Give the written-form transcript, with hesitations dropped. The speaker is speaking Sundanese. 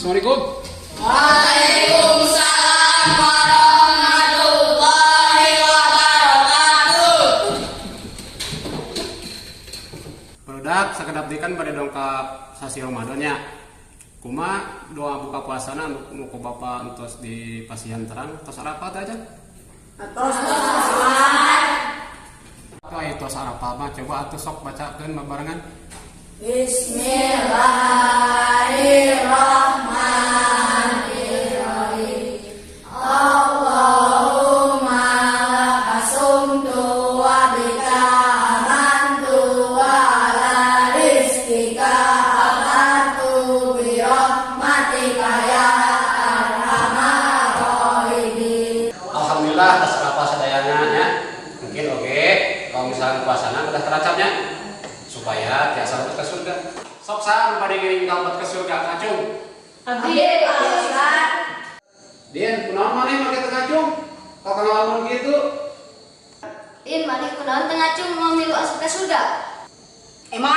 Assalamualaikum. Waalaikumsalam warahmatullahi wabarakatuh. Barudak, sakedap deui kan bade dongkap sasi Ramadan nya. Kumaha doa buka puasana nu ku Bapak entos di pasihan terang, tos arapal teh aja? Atos. Tuh, ayo tos arapal mah coba atuh sok bacakeun babarengan. Bismillahirrahmanirrahim. Allahumma laka sumtu wa bika amantu wa ala rizkika aftartu bi rahmatika ya arhamar rahimin. Alhamdulillah tos arapal sadayana nya. Mungkin oke kalau misalnya puasana udah teracapnya supaya tiasa lebet ke surga. Sok, saha nu bade ngiring kalebet ke surga, ngacung? Abdi, Pak Ustaz. Din, kunaon maneh make teu ngacung? Kok ngalamun gitu? Din, maneh kunaon teu ngacung, moal milu asup ka surga? Emang